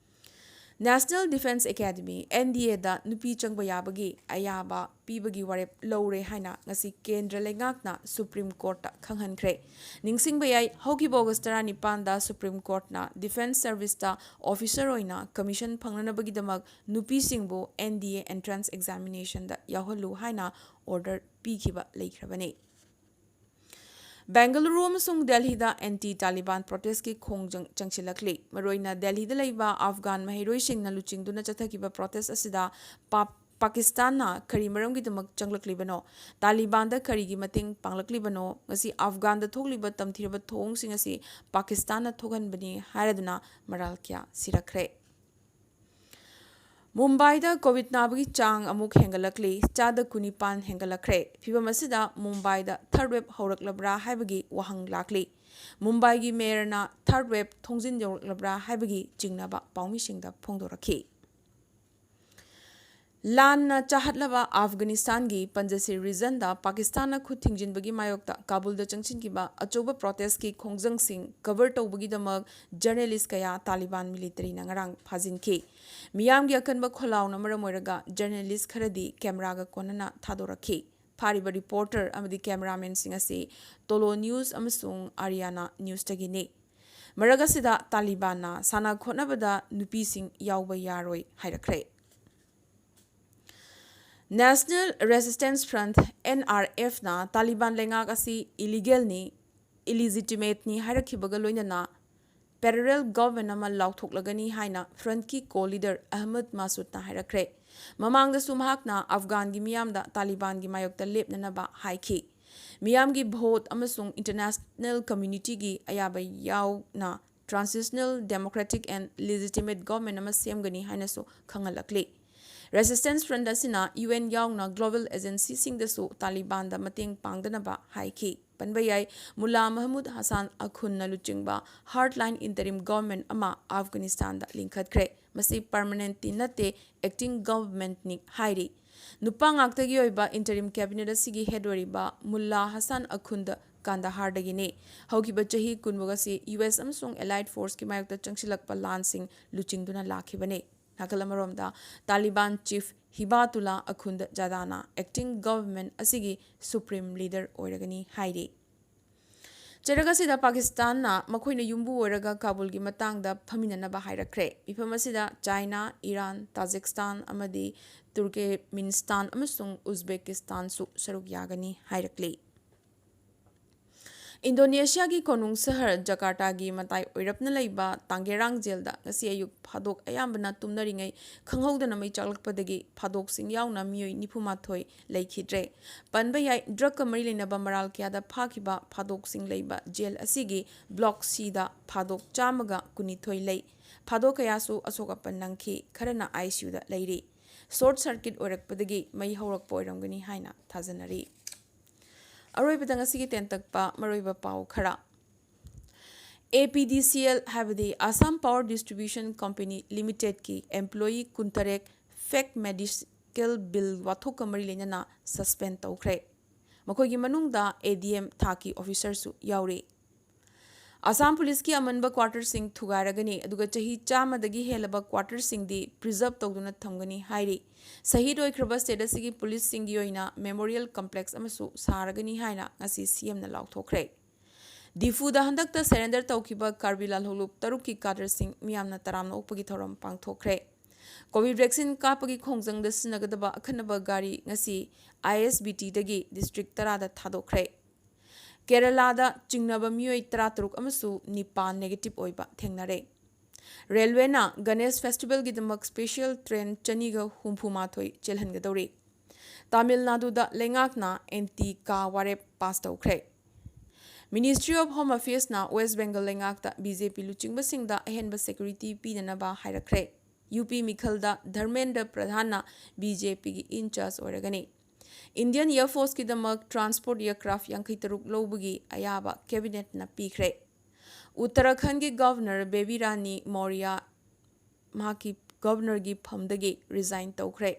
National Defence Academy, N D Aꯗ ꯅꯨꯄꯤ ꯆꯪꯕ ꯌꯥꯕꯒꯤ ꯑꯌꯥꯕ ꯄꯤꯕꯒꯤ ꯋꯥꯔꯦꯞ ꯂꯧꯔꯦ ꯍꯥꯏꯅ ꯉꯁꯤ ꯀꯦꯟꯗ꯭ꯔ ꯂꯩꯉꯥꯛꯅ Supreme Courtꯇ ꯈꯪꯍꯟꯈ꯭ꯔꯦ꯫ ꯅꯤꯡꯁꯤꯡꯕ ꯌꯥꯏ, ꯍꯧꯈꯤꯕ August ꯇꯔꯥꯅꯤꯄꯥꯟꯗ Supreme Courtꯅ Defence Serviceꯇ officer ꯑꯣꯏꯅ commission ꯐꯪꯅꯅꯕꯒꯤꯗꯃꯛ ꯅꯨꯄꯤꯁꯤꯡꯕꯨ N D A entrance examinationꯗ ꯌꯥꯎꯍꯜꯂꯨ ꯍꯥꯏꯅ order ꯄꯤꯈꯤꯕ ꯂꯩꯈ꯭ꯔꯕꯅꯤ꯫ ꯕꯦꯡꯒꯂꯨꯔꯨ ꯑꯃꯁꯨꯡ ꯗꯦꯜꯍꯤꯗ anti Taliban protestꯀꯤ ꯈꯣꯡꯖꯪ ꯆꯪꯁꯤꯜꯂꯛꯂꯤ꯫ ꯃꯔꯨꯑꯣꯏꯅ ꯗꯦꯜꯍꯤꯗ ꯂꯩꯕ ꯑꯐꯒꯥꯟ ꯃꯍꯩꯔꯣꯏꯁꯤꯡꯅ ꯂꯨꯆꯤꯡꯗꯨꯅ ꯆꯠꯊꯈꯤꯕ protest ꯑꯁꯤꯗ ꯄꯥ-, ꯄꯥꯀꯤꯁꯇꯥꯟꯅ ꯀꯔꯤ ꯃꯔꯝꯒꯤꯗꯃꯛ ꯆꯪꯂꯛꯂꯤꯕꯅꯣ? ꯇꯥꯂꯤꯕꯥꯟꯗ ꯀꯔꯤꯒꯤ ꯃꯇꯦꯡ ꯄꯥꯡꯂꯛꯂꯤꯕꯅꯣ? ꯉꯁꯤ ꯑꯐꯒꯥꯟꯗ ꯊꯣꯛꯂꯤꯕ ꯇꯝꯊꯤꯔꯕ ꯊꯧꯑꯣꯡꯁꯤꯡ ꯑꯁꯤ ꯄꯥꯀꯤꯁꯇꯥꯟꯅ ꯊꯣꯛꯍꯟꯕꯅꯤ ꯍꯥꯏꯔꯗꯨꯅ ꯃꯔꯥꯜ ꯀꯌꯥ ꯁꯤꯔꯛꯈ꯭ꯔꯦ꯫ ꯃꯨꯝꯕꯥꯏꯗ COVID ꯅꯥꯕꯒꯤ ꯆꯥꯡ ꯑꯃꯨꯛ ꯍꯦꯟꯒꯠꯂꯛꯂꯤ, ꯆꯥꯗ ꯀꯨꯟꯅꯤꯄꯥꯟ ꯍꯦꯟꯒꯠꯂꯛꯈ꯭ꯔꯦ꯫ ꯐꯤꯚꯝ ꯑꯁꯤꯗ ꯃꯨꯝꯕꯥꯏꯗ third wave ꯍꯧꯔꯛꯂꯕ꯭ꯔꯥ ꯍꯥꯏꯕꯒꯤ ꯋꯥꯍꯪ ꯂꯥꯛꯂꯤ꯫ ꯃꯨꯝꯕꯥꯏꯒꯤ ꯃꯦꯌꯔꯅ third wave ꯊꯣꯡꯖꯤꯟ ꯌꯧꯔꯛꯂꯕ꯭ꯔꯥ ꯍꯥꯏꯕꯒꯤ ꯆꯤꯡꯅꯕ ꯄꯥꯎꯃꯤꯁꯤꯡꯗ ꯐꯣꯡꯗꯣꯔꯛꯈꯤ꯫ ꯂꯥꯟꯅ ꯆꯥꯍꯠꯂꯕ ꯑꯐꯒꯥꯅꯤꯁꯇꯥꯟꯒꯤ ꯄꯟꯖꯁꯤꯔ regionꯗ ꯄꯥꯀꯤꯁꯇꯥꯟꯅ ꯈꯨꯠ ꯊꯤꯡꯖꯤꯟꯕꯒꯤ ꯃꯥꯌꯣꯛꯇ ꯀꯥꯕꯨꯜꯗ ꯆꯪꯁꯤꯟꯈꯤꯕ ꯑꯆꯧꯕ protestꯀꯤ ꯈꯣꯡꯖꯪꯁꯤꯡ cover ꯇꯧꯕꯒꯤꯗꯃꯛ journalist ꯀꯌꯥ ꯇꯥꯂꯤꯕꯥꯟ militaryꯅ ꯉꯔꯥꯡ ꯐꯥꯖꯤꯟꯈꯤ꯫ ꯃꯤꯌꯥꯝꯒꯤ ꯑꯀꯟꯕ ꯈꯣꯜꯂꯥꯎꯅ ꯃꯔꯝ ꯑꯣꯏꯔꯒ journalist ꯈꯔꯗꯤ cameraꯒ ꯀꯣꯟꯅꯅ ꯊꯥꯗꯣꯔꯛꯈꯤ꯫ ꯐꯥꯔꯤꯕ reporter ꯑꯃꯗꯤ cameramanꯁꯤꯡ ꯑꯁꯤ ꯇꯣꯂꯣ News ꯑꯃꯁꯨꯡ ꯑꯔꯤꯌꯥꯅꯥ Newsꯇꯒꯤꯅꯤ꯫ ꯃꯔꯛ ꯑꯁꯤꯗ ꯇꯥꯂꯤꯕꯥꯟꯅ ꯁꯥꯟꯅ ꯈꯣꯠꯅꯕꯗ ꯅꯨꯄꯤꯁꯤꯡ ꯌꯥꯎꯕ ꯌꯥꯔꯣꯏ ꯍꯥꯏꯔꯛꯈ꯭ꯔꯦ꯫ National Resistance Front, NRFꯅ ꯇꯥꯂꯤꯕꯥꯟ ꯂꯩꯉꯥꯛ ꯑꯁꯤ illegalꯅꯤ, illegitimateꯅꯤ ꯍꯥꯏꯔꯛꯈꯤꯕꯒ ꯂꯣꯏꯅꯅ parallel government ꯑꯃ ꯂꯥꯎꯊꯣꯛꯂꯒꯅꯤ ꯍꯥꯏꯅ frontꯀꯤ co-leader ꯑꯍꯃꯗ ꯃꯥꯁꯨꯗꯅ ꯍꯥꯏꯔꯛꯈ꯭ꯔꯦ꯫ ꯃꯃꯥꯡꯗꯁꯨ ꯃꯍꯥꯛꯅ ꯑꯐꯒꯥꯟꯒꯤ ꯃꯤꯌꯥꯝꯗ ꯇꯥꯂꯤꯕꯥꯟꯒꯤ ꯃꯥꯌꯣꯛꯇ ꯂꯦꯞꯅꯅꯕ ꯍꯥꯏꯈꯤ꯫ ꯃꯤꯌꯥꯝꯒꯤ vote ꯑꯃꯁꯨꯡ international communityꯒꯤ ꯑꯌꯥꯕ ꯌꯥꯎꯅ transitional democratic and legitimate government ꯑꯃ ꯁꯦꯝꯒꯅꯤ ꯍꯥꯏꯅꯁꯨ ꯈꯪꯍꯜꯂꯛꯂꯤ꯫ Resistance Front ꯑꯁꯤꯅ UN ꯌꯥꯎꯅ global agencyꯁꯤꯡꯗꯁꯨ ꯇꯥꯂꯤꯕꯥꯟꯗ ꯃꯇꯦꯡ ꯄꯥꯡꯗꯅꯕ ꯍꯥꯏꯈꯤ꯫ ꯄꯟꯕ ꯌꯥꯏ, ꯃꯨꯜꯂꯥ ꯃꯍꯃꯨꯗ ꯍꯁꯥꯟ ꯑꯈꯨꯟꯅ ꯂꯨꯆꯤꯡꯕ Hardline Interim Government ꯑꯃ ꯑꯐꯒꯥꯅꯤꯁꯇꯥꯟꯗ ꯂꯤꯡꯈꯠꯈ꯭ꯔꯦ꯫ ꯃꯁꯤ permanentꯇꯤ ꯅꯠꯇꯦ, acting governmentꯅꯤ ꯍꯥꯏꯔꯤ꯫ ꯅꯨꯄꯥ ꯉꯥꯛꯇꯒꯤ ꯑꯣꯏꯕ interim cabinet ꯑꯁꯤꯒꯤ head ꯑꯣꯏꯔꯤꯕ ꯃꯨꯜꯂꯥ ꯍꯁꯥꯟ ꯑꯈꯨꯟꯗ ꯀꯥꯟꯗꯍꯥꯔꯗꯒꯤꯅꯤ꯫ ꯍꯧꯈꯤꯕ ꯆꯍꯤ ꯀꯨꯟꯃꯨꯛ ꯑꯁꯤ ꯌꯨ ꯑꯦꯁ ꯑꯃꯁꯨꯡ allied forceꯀꯤ ꯃꯥꯌꯣꯛꯇ ꯆꯪꯁꯤꯜꯂꯛꯄ ꯂꯥꯟꯁꯤꯡ ꯂꯨꯆꯤꯡꯗꯨꯅ ꯂꯥꯛꯈꯤꯕꯅꯤ꯫ ꯅꯥꯀꯜ ꯑꯃꯔꯣꯝꯗ, ꯇꯥꯂꯤꯕꯥꯟ chief ꯍꯤꯕꯥꯇꯨꯂꯥ ꯑꯈꯨꯟꯗ ꯖꯥꯗꯥꯅ acting government ꯑꯁꯤꯒꯤ supreme leader ꯑꯣꯏꯔꯒꯅꯤ ꯍꯥꯏꯔꯤ꯫ ꯆꯩꯔꯛ ꯑꯁꯤꯗ ꯄꯥꯀꯤꯁꯇꯥꯟꯅ ꯃꯈꯣꯏꯅ ꯌꯨꯝꯕꯨ ꯑꯣꯏꯔꯒ ꯀꯥꯕꯨꯜꯒꯤ ꯃꯇꯥꯡꯗ ꯐꯝꯃꯤꯟꯅꯅꯕ ꯍꯥꯏꯔꯛꯈ꯭ꯔꯦ꯫ ꯃꯤꯐꯝ ꯑꯁꯤꯗ ꯆꯥꯏꯅꯥ, ꯏꯔꯥꯟ, ꯇꯥꯖꯤꯛꯁꯇꯥꯟ ꯑꯃꯗꯤ ꯇꯨꯔꯀꯦꯃꯤꯅꯤꯁꯇꯥꯟ ꯑꯃꯁꯨꯡ ꯎꯖꯕꯦꯀꯤꯁꯇꯥꯟꯁꯨ ꯁꯔꯨꯛ ꯌꯥꯒꯅꯤ ꯍꯥꯏꯔꯛꯂꯤ꯫ ꯏꯟꯗꯣꯅꯦꯁꯤꯌꯥꯒꯤ ꯀꯣꯅꯨꯡ ꯁꯍꯔ ꯖꯀꯥꯔꯇꯥꯒꯤ ꯃꯇꯥꯏ ꯑꯣꯏꯔꯞꯅ ꯂꯩꯕ ꯇꯥꯡꯒꯦꯔꯥꯡ ꯖꯦꯜꯗ ꯉꯁꯤ ꯑꯌꯨꯛ ꯐꯥꯗꯣꯛ ꯑꯌꯥꯝꯕꯅ ꯇꯨꯝꯅꯔꯤꯉꯩ ꯈꯪꯍꯧꯗꯅ ꯃꯩ ꯆꯥꯛꯂꯛꯄꯗꯒꯤ ꯐꯥꯗꯣꯛꯁꯤꯡ ꯌꯥꯎꯅ ꯃꯤꯑꯣꯏ ꯅꯤꯐꯨ ꯃꯥꯊꯣꯏ ꯂꯩꯈꯤꯗ꯭ꯔꯦ꯫ ꯄꯟꯕ ꯌꯥꯏ, drugꯀ ꯃꯔꯤ ꯂꯩꯅꯕ ꯃꯔꯥꯜ ꯀꯌꯥꯗ ꯐꯥꯈꯤꯕ ꯐꯥꯗꯣꯛꯁꯤꯡ ꯂꯩꯕ ꯖꯦꯜ ꯑꯁꯤꯒꯤ block Cꯗ ꯐꯥꯗꯣꯛ ꯆꯥꯝꯃꯒ ꯀꯨꯟꯅꯤꯊꯣꯏ ꯂꯩ꯫ ꯐꯥꯗꯣꯛ ꯀꯌꯥꯁꯨ ꯑꯁꯣꯛ ꯑꯄꯟ ꯅꯪꯈꯤ, ꯈꯔꯅ I C Uꯗ ꯂꯩꯔꯤ꯫ Short circuit ꯑꯣꯏꯔꯛꯄꯗꯒꯤ ꯃꯩ ꯍꯧꯔꯛꯄ ꯑꯣꯏꯔꯝꯒꯅꯤ ꯍꯥꯏꯅ ꯊꯥꯖꯅꯔꯤ꯫ ꯑꯔꯣꯏꯕꯗ ꯉꯁꯤꯒꯤ ꯇꯦꯟꯇꯛꯄ ꯃꯔꯨꯑꯣꯏꯕ ꯄꯥꯎ ꯈꯔ꯫ A P D C L ꯍꯥꯏꯕꯗꯤ Assam Power Distribution Company Limitedꯀꯤ employee ꯀꯨꯟꯇꯔꯦꯠ fake medical bill ꯋꯥꯊꯣꯛꯀ ꯃꯔꯤ ꯂꯩꯅꯅ suspend ꯇꯧꯈ꯭ꯔꯦ꯫ ꯃꯈꯣꯏꯒꯤ ꯃꯅꯨꯡꯗ A D M ꯊꯥꯛꯀꯤ officerꯁꯨ ꯌꯥꯎꯔꯤ꯫ ꯑꯁꯥꯝ ꯄꯨꯂꯤꯁꯀꯤ ꯑꯃꯟꯕ quarterꯁꯤꯡ ꯊꯨꯒꯥꯏꯔꯒꯅꯤ, ꯑꯗꯨꯒ ꯆꯍꯤ ꯆꯥꯝꯃꯗꯒꯤ ꯍꯦꯜꯂꯕ quarterꯁꯤꯡꯗꯤ preserve ꯇꯧꯗꯨꯅ ꯊꯝꯒꯅꯤ ꯍꯥꯏꯔꯤ꯫ ꯁꯍꯤꯗ ꯑꯣꯏꯈ꯭ꯔꯕ state ꯑꯁꯤꯒꯤ ꯄꯨꯂꯤꯁꯁꯤꯡꯒꯤ ꯑꯣꯏꯅ memorial complex ꯑꯃꯁꯨ ꯁꯥꯔꯒꯅꯤ ꯍꯥꯏꯅ ꯉꯁꯤ C Mꯅ ꯂꯥꯎꯊꯣꯛꯈ꯭ꯔꯦ꯫ ꯗꯤꯐꯨꯗ ꯍꯟꯗꯛꯇ surrender ꯇꯧꯈꯤꯕ ꯀꯥꯔꯕꯤ ꯂꯥꯜꯍꯧꯂꯨꯞ ꯇꯔꯨꯛꯀꯤ cadreꯁꯤꯡ ꯃꯤꯌꯥꯝꯅ ꯇꯔꯥꯝꯅ ꯑꯣꯛꯄꯒꯤ ꯊꯧꯔꯝ ꯄꯥꯡꯊꯣꯛꯈ꯭ꯔꯦ꯫ Covid vaccine ꯀꯥꯞꯄꯒꯤ ꯈꯣꯡꯖꯪꯗ ꯁꯤꯖꯤꯟꯅꯒꯗꯕ ꯑꯈꯟꯅꯕ ꯒꯥꯔꯤ ꯉꯁꯤ I S B Tꯗꯒꯤ district ꯇꯔꯥꯗ ꯊꯥꯗꯣꯛꯈ꯭ꯔꯦ꯫ ꯀꯦꯔꯂꯥꯗ ꯆꯤꯡꯅꯕ ꯃꯤꯑꯣꯏ ꯇꯔꯥꯇꯔꯨꯛ ꯑꯃꯁꯨ ꯅꯤꯄꯥꯟ negative ꯑꯣꯏꯕ ꯊꯦꯡꯅꯔꯦ꯫ ꯔꯦꯜꯋꯦꯅ ꯒꯅꯦꯁ festivalꯒꯤꯗꯃꯛ special train ꯆꯅꯤꯒ ꯍꯨꯝꯐꯨ ꯃꯥꯊꯣꯏ ꯆꯦꯜꯍꯟꯒꯗꯧꯔꯤ꯫ ꯇꯥꯃꯤꯜ ꯅꯥꯗꯨꯗ ꯂꯩꯉꯥꯛꯅ anti ꯀꯥ ꯋꯥꯔꯦꯞ pass ꯇꯧꯈ꯭ꯔꯦ꯫ Ministry of Home Affairsꯅ West Bengal ꯂꯩꯉꯥꯛꯇ B J P ꯂꯨꯆꯤꯡꯕꯁꯤꯡꯗ ꯑꯍꯦꯟꯕ security ꯄꯤꯅꯅꯕ ꯍꯥꯏꯔꯛꯈ꯭ꯔꯦ꯫ U P ꯃꯤꯈꯜꯗ Dharmendra ꯄ꯭ꯔꯙꯥꯟꯅ B J Pꯒꯤ in charge ꯑꯣꯏꯔꯒꯅꯤ꯫ Indian Air Forceꯀꯤꯗꯃꯛ transport aircraft ꯌꯥꯡꯈꯩ ꯇꯔꯨꯛ ꯂꯧꯕꯒꯤ ꯑꯌꯥꯕ cabinetꯅ ꯄꯤꯈ꯭ꯔꯦ꯫ ꯎꯠꯇꯔꯥꯈꯟꯗꯒꯤ governor ꯕꯦꯕꯤ ꯔꯥꯅꯤ ꯃꯧꯔꯤꯌꯥ ꯃꯍꯥꯛꯀꯤ governorꯒꯤ ꯐꯝꯗꯒꯤ resign ꯇꯧꯈ꯭ꯔꯦ꯫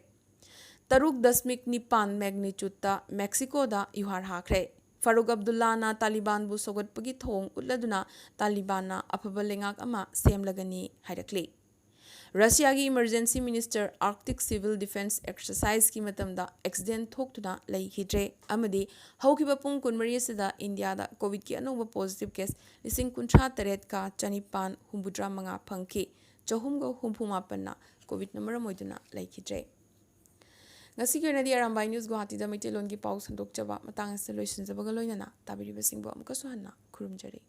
ꯇꯔꯨꯛ ꯗꯁꯃꯤꯛ ꯅꯤꯄꯥꯟ magnitudeꯇ ꯃꯦꯛꯁꯤꯀꯣꯗ ꯌꯨꯍꯥꯔ ꯍꯥꯈ꯭ꯔꯦ꯫ ꯐꯥꯔꯨꯛ ꯑꯕꯗꯨꯜꯂꯥꯅ ꯇꯥꯂꯤꯕꯥꯟꯕꯨ ꯁꯧꯒꯠꯄꯒꯤ ꯊꯧꯑꯣꯡ ꯎꯠꯂꯗꯨꯅ ꯇꯥꯂꯤꯕꯥꯟꯅ ꯑꯐꯕ ꯂꯩꯉꯥꯛ ꯑꯃ ꯁꯦꯝꯂꯒꯅꯤ ꯍꯥꯏꯔꯛꯂꯤ꯫ ꯔꯁꯤꯌꯥꯒꯤ emergency minister, Arctic civil defense exerciseꯀꯤ ꯃꯇꯝꯗ accident ꯊꯣꯛꯇꯨꯅ ꯂꯩꯈꯤꯗ꯭ꯔꯦ ꯑꯃꯗꯤ ꯍꯧꯈꯤꯕ ꯄꯨꯡ ꯀꯨꯟꯃꯔꯤ ꯑꯁꯤꯗ ꯏꯟꯗꯤꯌꯥꯗ ꯀꯣꯚꯤꯗꯀꯤ ꯑꯅꯧꯕ positive case ꯂꯤꯁꯤꯡ ꯀꯨꯟꯊ꯭ꯔꯥ ꯇꯔꯦꯠꯀ ꯆꯅꯤꯄꯥꯟ ꯍꯨꯝꯐꯨꯇꯔꯥ ꯃꯉꯥ ꯐꯪꯈꯤ꯫ ꯆꯍꯨꯝꯒ ꯍꯨꯝꯐꯨ ꯃꯥꯄꯟꯅ ꯀꯣꯚꯤꯗꯅ ꯃꯔꯝ ꯑꯣꯏꯗꯨꯅ ꯂꯩꯈꯤꯗ꯭ꯔꯦ꯫ ꯉꯁꯤꯒꯤ ꯑꯣꯏꯅꯗꯤ ꯑꯔꯥꯝꯕꯥꯏ ꯅ꯭ꯌꯨꯁ ꯒꯨꯋꯥꯍꯥꯇꯤꯗ ꯃꯩꯇꯩꯂꯣꯟꯒꯤ ꯄꯥꯎ ꯁꯟꯗꯣꯛꯆꯕ ꯃꯇꯥꯡ ꯑꯁꯤꯗ ꯂꯣꯏꯁꯤꯟꯖꯕꯒ ꯂꯣꯏꯅꯅ ꯇꯥꯕꯤꯔꯤꯕꯁꯤꯡꯕꯨ ꯑꯃꯨꯛꯀꯁꯨ ꯍꯟꯅ ꯈꯨꯔꯨꯝꯖꯔꯤ꯫